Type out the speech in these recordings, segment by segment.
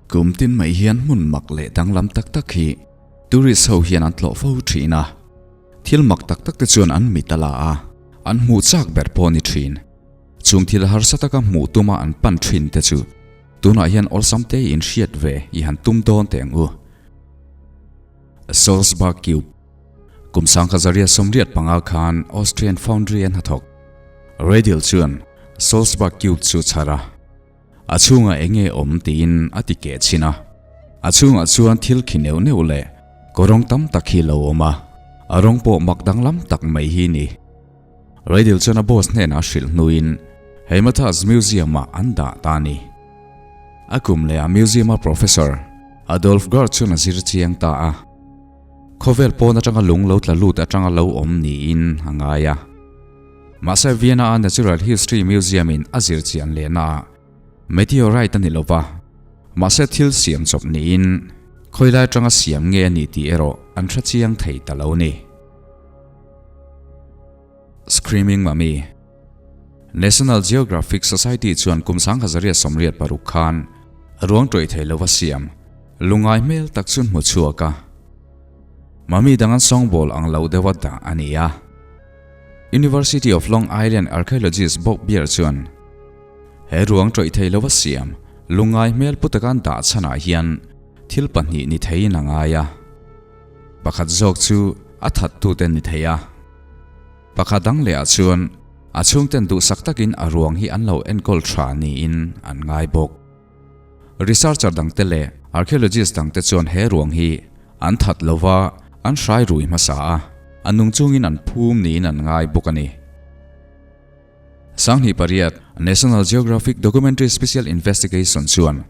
Kum tin mai hian hmun mak leh danglam tak tak hi tourist ho hian an tlawh fo thin a, thil mak tak tak te chuan an mit a la a, an hmuh chak ber pawh a ni thin. Chung thil harsa taka hmuh tuma an pan thin te chu tunah hian awlsam te in hriat ve i han tum dawn teh ang u. Salzburg Cube Kum sangkhazaria 85 khan Austrian Foundry a hnathawk Radial chuan Salzburg Cube chu chhar a. A chhungah eng nge awm tiin a ti keh chhin a, a chhungah chuan thil khi neuh neuh leh kawrawng tam tak hi lo awm a, a rawng pawh mak danglam tak mai hi ni. Reidil chuan a boss hnenah a hrilh hnuin Heimathas Museum-ah an dah ta a ni. A kum lehah Museum-a Professor Adolf Gard chuan a zir chiang ta a, khawvel pawn atanga lung lo tla lut atanga lo awm niin a ngai a. Mahse Vienna-a Natural History Museum-in a zir chian lehnaah meteorite a ni lo va, mahse thil siam chawp niin khawilai atanga siam nge a ni tih erawh an hre chiang thei ta lo ni. Screaming Mummy National Geographic Society chuan kum 1986 khan ruang tawih thei lova siam lungngai hmel tak chu hmu chhuak a, mummy dang an sawngbawl ang lo deuha dah a ni a. University of Long Island archaeologist Bob Beer chuan, He ruang tawih thei lova siam lungngai hmel pu taka an dah chhanah hian thil pahnih ni theiin a ngai a. Pakhat zawk chu a thattute ni thei a. Pakhat dang lehah chuan a chhungten duhsak takin a ruang hi an lo enkawl tha niin an ngai bawk. Researcher dangte leh archaeologist dangte chuan he ruang hi an that lova an hrai rui hmasa a, a nung chungin an phum niin an ngai bawk a ni. 28 National Geographic Documentary Special Investigation chuan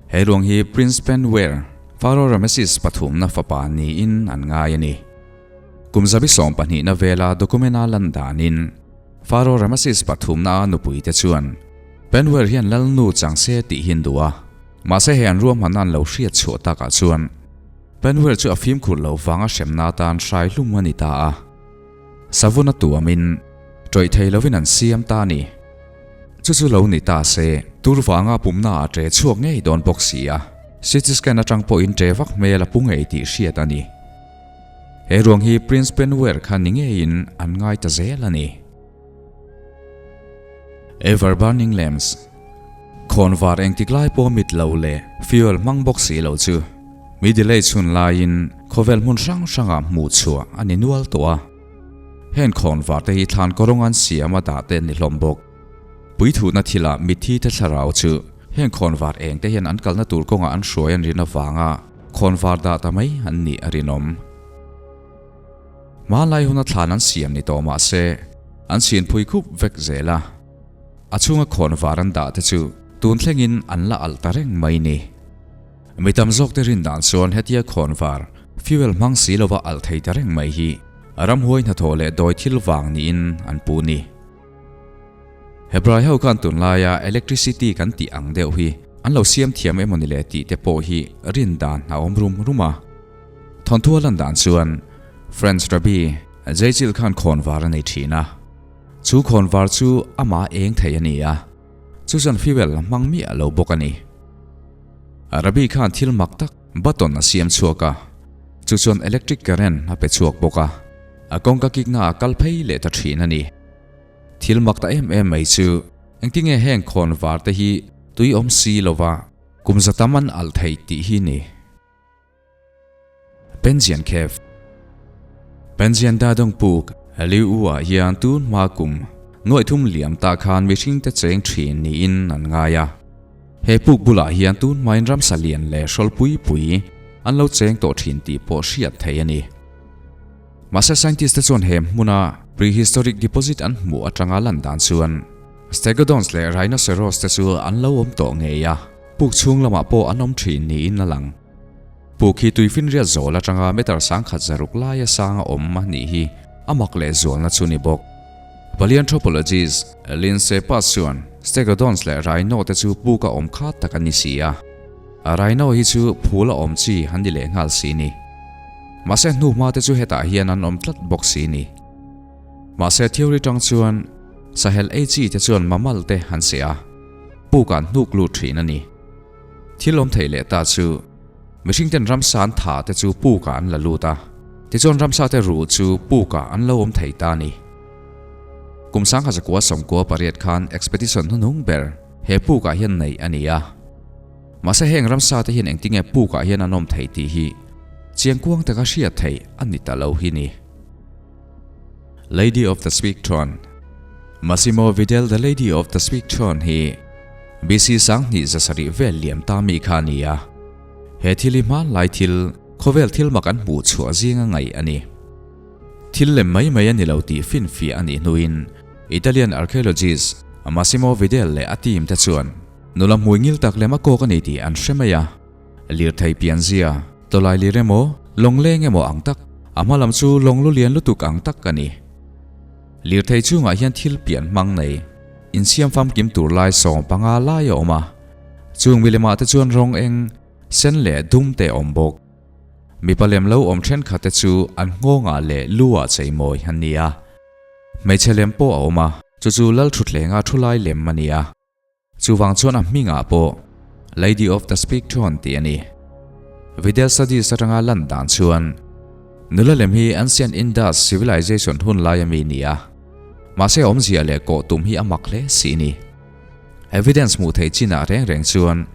he ruang hi Prince Penwear, Pharaoh Rameses pathumna fapa niin an ngai a ni. Kum zabi sawmpahnihna vela document-a lan danin Pharaoh Rameses pathumna a nupuite chuan Penwear hian Lalnu chang se tih hi an duh a, mahse hei an ruahmanna an lo hriat chhuah takah chuan Penwear chu a fimkhur loh vanga hremna atan hrai hlum a ni ta a. Savun a tuamin tawih thei lovin an siam ta a ni. Chu chu lo ni ta se, tur vanga pumna a ṭe chhuak ngei dawn bawk si a, CT scan aṭang pawhin ṭe vak hmel a pu ngei tih hriat a ni. He ruang hi Prince Penwear kha ni ngeiin an ngai ta zel a ni. Ever Burning Lamps, Khawnvar engtik lai pawh mit lo leh fuel hmang bawk si lo chu mi delay chhun laiin khawvel hmun hrang hrangah hmuh chhuah a ni nual tawh a. Heng khawnvar te hi thlan kawrawng an siam a dah te an ni hlawm bawk. Puithuhna thilah mitthi te thlarau chu heng khawnvar eng te hian an kalna tur kawngah an hruai an rin avanga khawnvar dah ta mai an nih a rinawm. Hmanlai huna thlan an siam ni tawh mah se, an chhinphui khup vek zel a. A chhunga khawn var an dah te chu tun thlengin an la alh ta reng mai ni. Mi tam zawk te rin dan chuan hetia khawn var, fuel hmang si lova alh thei ta reng mai hi ramhuai hnathawh leh dawi thil vang niin an pu ni. Hebrai ho khan tunlaia electricity kan tih ang deuh hi an lo siam thiam emaw ni le tih te pawh hi rin dan a awm rum rum a. Thawnthu a lan dan chuan French Rabbi Jeijil khan khawnvar a nei thin a, chu khawnvar chu amah eng thei a ni a, chu chuan fuel a hmang miah lo bawk a ni. Rabbi khan thil mak tak button a siam chhuak a, chu chuan electric current a pe chhuak bawk a, a kawngka kikna a kal phei leh ta thin a ni. Thil mak ta em em mai chu engtinge heng khawnvar te hi tui awm si lova kum za tam an alh theih tih hi ni. Penjian Cave Penjian Dadong Puk Liu U ah hian tun hma kum nuaih thum liam tah khan mihring te cheng thin niin an ngai a. He puk bulah hian tun hmain ramsa lian leh hrawl pui pui an lo cheng tawh thin tih pawh hriat theih a ni. Mahse scientist te chuan he hmuna prehistoric deposit an hmuh atanga lan dan chuan Stegodons leh rhinoceros te chu an lo awm tawh ngei a. Puk chhung lamah pawh an awm thin niin a lang. Puk hi tuifinriat zawl atanga meter sangkhat zaruk laia sang a awm a nih hi a mak leh zualna chu ni bawk. Paleanthropologist Lindsay Pass chuan Stegodons leh Rhino te chu puk a awm khat tak a ni si a. Rhino hi chu phul a awm chi an ni leh nghal si ni. Mahse hnuhma te chu hetah hian an awm tlat bawk si ni. Mahse theory tang chuan Sahel ei chi te chuan mammal te an seh a. Puk an hnuk lut thin a ni. Thil awm thei leh ta chu mihring ten ramsa an tha te chu puk ah an la lut a, tichuan ramsa te ruh chu puk ah an lo awm thei ta a ni. Kum 1998 khan expedition hnuhnung ber he puk ah hian neih a ni a. Mahse heng ramsa te hian engtinge puk ah hian an awm thei tih hi chiangkuang taka hriat theih a ni ta lo hi ni. Lady of the Sweet Throne, Massimo Vidal The Lady of the Sweet Throne hi BC 2700 vel liam ta mi kha a ni a. He thil hi hmanlai thil, khawvel thil mak an hmuh chhuah zinga ngaih a ni. Thil lem mai mai a ni lo tih finfiah a nih hnuin Italian archaeologist Massimo Vidal leh a team te chuan nula hmui ngil tak lem a kawk a ni tih an hre mai a. Lirthei pianzia, tawlai lir emaw, lawngleng emaw ang tak, a hma lam chu lawng lu lian lutuk ang tak a ni. Lirthei chungah hian thil pian hmang nei, insiam famkim tur lai 15 lai a awm a. Chung milemah te chuan rawng eng, sen leh dum te a awm bawk. Mipa lem lo awm thenkhat te chu an nghawngah leh lu-ah cheimawi an ni a. Hmeichhe lem pawh a awm a, chu chu Lalthutlenga thu lai lem a ni a. Chuvang chuan a hmingah pawh Lady of the Speak Throne tih a ni. Vidal Studies atanga lan dan chuan nula lem hi Ancient Indus Civilization hun laia mi ni a, mahse awmzia leh kawh tum hi a mak hle si ni. Evidence hmuh theih chinah reng reng chuan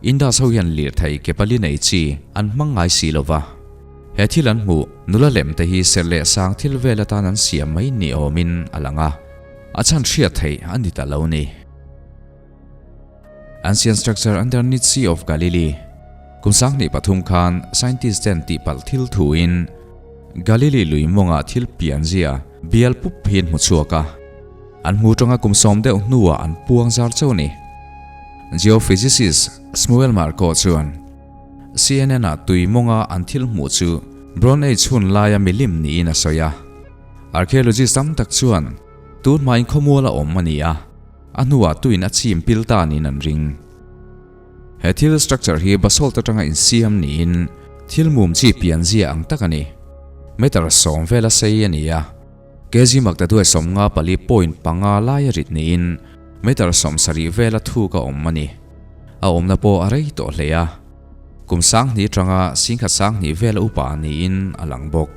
Indus ho hian lirthei ke pali nei chi an hmang ngai si lova. He thil an hmuh nula lem te hi serh leh sang thil vel atan an siam mai ni awmin a lang a, a chhan hriat theih a ni ta lo ni. Ancient structure underneath Sea of Galilee Kum 2003 khan scientist ten tihpalh thil thuin Galilee lui mawngah thil pianzia bial pup hi an hmu chhuak a, an hmu tanga kum sawm deuh hnuah an puang zar chauh a ni. Geophysicist Shmuel Marco chuan CNN ah tui mawnga an thil hmuh chu Bronze Age hun laia milim niin a sawi a. Archaeologist tam tak chuan tun hmain khawmual a awm a ni a. A hnuah tuin a chim pil ta niin an ring. He thil structure hi basalt atanga insiam niin thil mum chi pianzia ang tak a ni. Meter 10 vela sei a ni a, kg maktaduai 54.5 laia rit niin meter 70 vela thuk a awm a ni. A awmna pawh a rei tawh hle a, kum 2000 atanga 10,200 vela upa niin a lang bawk.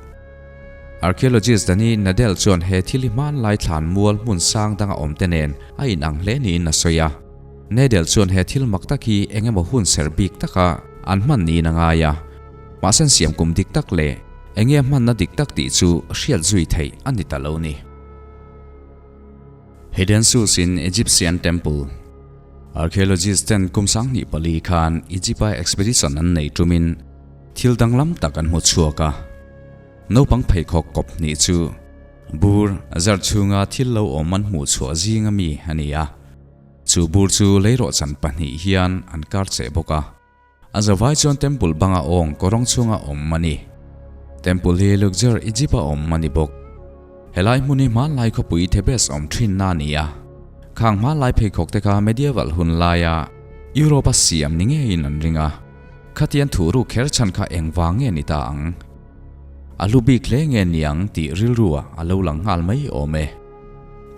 Archaeologist Dani Nadel chuan he thil hi hmanlai thlan mual hmun sang danga awm te nen a inang hle niin a sawi a. Nadel chuan he thil mak tak hi eng emaw hun ser bik taka an hman niin a ngai a. Mahse an siam kum dik tak leh eng nge hmanna dik tak tih chu hriat zui theih a ni ta lo ni. Hidden Shoes in Egyptian Temple Archaeologist ten kum 2004 khan Egypt-a expedition an nei tumin Thil danglam tak an hmu chhuak a, naupang pheikhawk kawp hnih chu bur zar chhunga thil lo awm an hmuh chhuah zinga mi a ni a. Chu bur chu leirawhchan pahnih hian an kar cheh bawk a, a zavai chuan temple banga awng kawrawng chhunga awm a ni. Temple hi Luxor, Egypt-a awm a ni bawk. Helai hmun hi hmanlai khawpui Thebes awm thinna a ni a, khang hmanlai pheikhawk te kha medieval hun laia Europe-a siam ni ngeiin an ring a. Khatian thu ruk kher chhan kha engvang nge ni ta ang? A hlu bik hle nge niang tih rilruah a lo lang nghal mai awm e.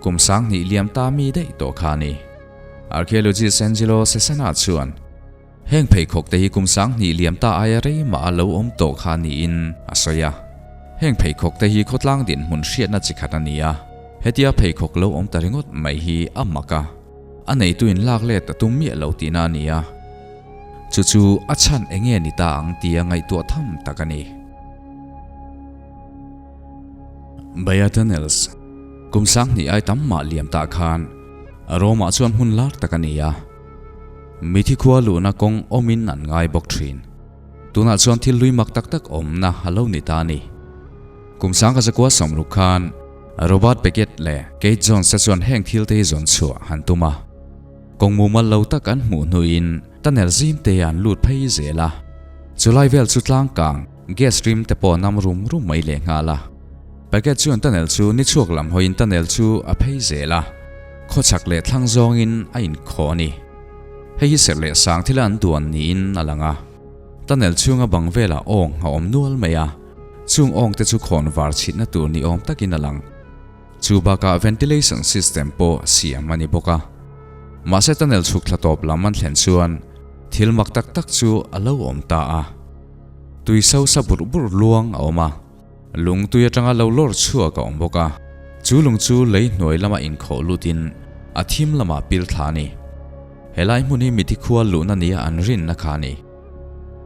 Kum 2000 liam ta mi daih tawh kha a ni. Archaeologist Angelo Sesana chuan heng pheikhawk te hi kum 2000 liam ta aia rei mah a lo awm tawh kha niin a sawi a. Heng pheikhawk te hi khawtlang dinhmun hriatna chi khat a ni a, hetia pheikhawk lo awm ta ringawt mai hi a mak a. A neituin lak let a tum miah lo tihna a ni a, chu chu a chhan eng nge ni ta ang tia ngaihtuah tham tak a ni. Baya Tunnels, Kum 2000 ai tam mah liam tah khan Rome-ah chuan hmun lar tak a ni a, mithi khua luhna kawng awmin an ngai bawk thin. Tunah chuan thil hlui mak tak tak awmna a lo ni ta a ni. Kum 1960 khan Robert Beckett leh Keith Jones te chuan heng thil te hi zawn chhuah han tum a. Kawng mumal lo tak an hmuh hnuin tunnel zim te an lut phei zel a. Chulai vel chu tlang kang gas rim te pawh nam rum rum mai leh nghal a. Beckett chuan tunnel chu ni chhuak lam hawiin tunnel chu a phei zel a, khawchhak leh thlang zawngin a inkhawh a ni. Hei hi serh leh sang thila an duan niin a lang a. Tunnel chhunga bang velah awng a awm nual mai a, chung awng te chu khawn var chhitna tur ni awm takin a lang. Chu bakah ventilation system pawh siam a ni bawk a. Mahse tunnel chhuk thla tawp lam an thlen chuan Thil mak tak tak chu a lo awm ta a. Tui so sa burh burh luang a awm a. Lung tui atanga lo lawr chhuak a awm bawk a. Chu lung chu lei hnuai lama inkhawh lutin a thim lamah pil thla a ni. Helai hmun hi mithi khua luhna nia an rinna kha a ni.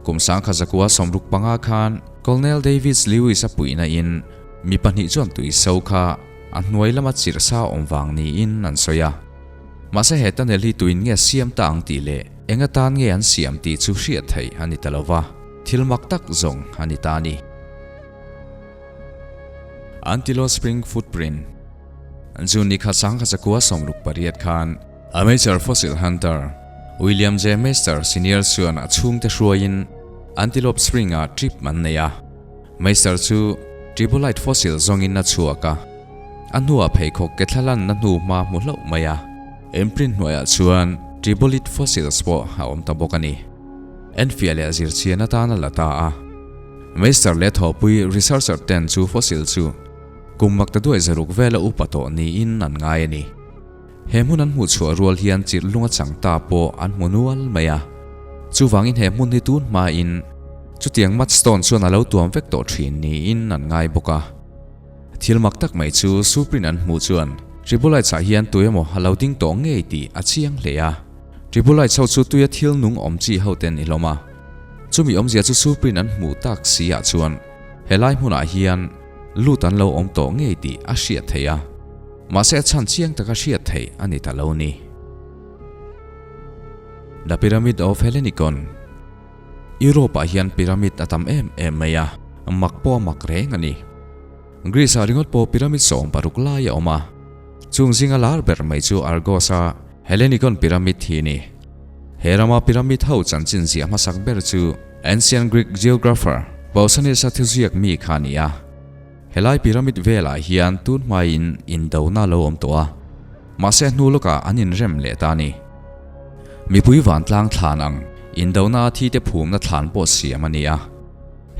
Kum sangkha zakua 65 khan Colonel Davis Lewis a puihna in mi pahnih chuan tui so kha a hnuai lama chirh sa awm vang niin an sawi a. Mahse he tunnel hi tuin nge siam ta ang tih leh eng atan nge an siam tih chu hriat theih a ni ta lo va, thil mak tak zawng a ni ta a ni. Antelope Spring Footprint June ni kha sangkha zakua 68 khan Amateur fossil hunter William J. Meister Senior chuan a chhungte hruaiin Antelope Spring-ah trip an nei a. Meister chu Tribolite fossil zawngin a chhuak a, a hnuah pheikhawk ke thla lanna hnu hma hmu hlauh mai a. Imprint hnuaiah chuan Tribolite fossils pawh a awm ta bawk a ni. Enfiah leh zirchian atan a la ta a. Meister leh thawhpui researcher ten chu fossil chu kum mak ta duai zaruk vela upa tawh niin an ngai a ni. He hmun an hmuh chhuah rual hian chirh lung a chang ta pawh an hmu nual mai a. Chuvangin he hmun hi tun hmain chutiang mudstone chuan a lo tuam vek tawh thin niin an ngai bawk a. Thil mak tak mai chu Suprin an hmuh chuan Tribolites ah hian tui emaw a lo ding tawh ngei tih a chiang hle a. Tribolites ho chu tuia thil nung awm chi ho ten i hlawm a. Chumi awmzia chu Suprin an hmuh tak si ah chuan helai hmunah hian lut an lo awm tawh ngei tih a hriat theih a. Mahse a chhan chiang taka hriat theih a ni ta lo ni. The Pyramid of Hellenikon Europe ah hian pyramid a tam em em mai a, mak pawh a mak reng a ni. Greece ah ringawt pawh pyramid 16 lai a awm a, chung zinga lar ber mai chu Argos a Hellenikon pyramid hi a ni. He rama pyramid ho chanchin ziah hmasak ber chu ancient Greek geographer Pausanias a thuziak mi kha a ni a. Helai pyramid velah hian tun hmaiin indona lo awm tawh a, mahse hnu lawkah an inrem leh ta a ni. Mipui vantlang thlan ang indona a thite phumna thlan pawh siam a ni a.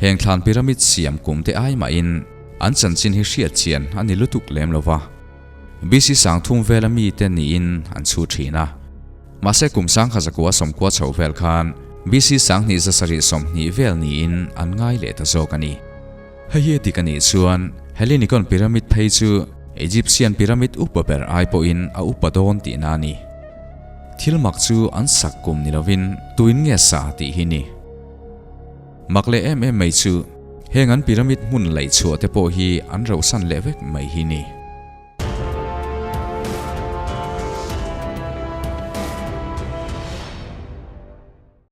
Heng thlan pyramid siam kum te ai mahin an chanchin hi hriat chian a ni lutuk lem lo va. BC 3000 vela mite niin an chhu thin a. Mahse kum 1990 chho vel khan BC 2720 vel niin an ngai leh ta zawk a ni. Hei hi a dik a nih chuan Hellenikon pyramid phei chu Egyptian pyramid upa ber ai pawhin a upa dawn tihna a ni. Thil mak chu an sak kum ni lovin tuin nge sa tih hi ni. Mak leh em em mai chu heng an pyramid hmun laih chhuah te pawh hi an rohsan leh vek mai hi ni.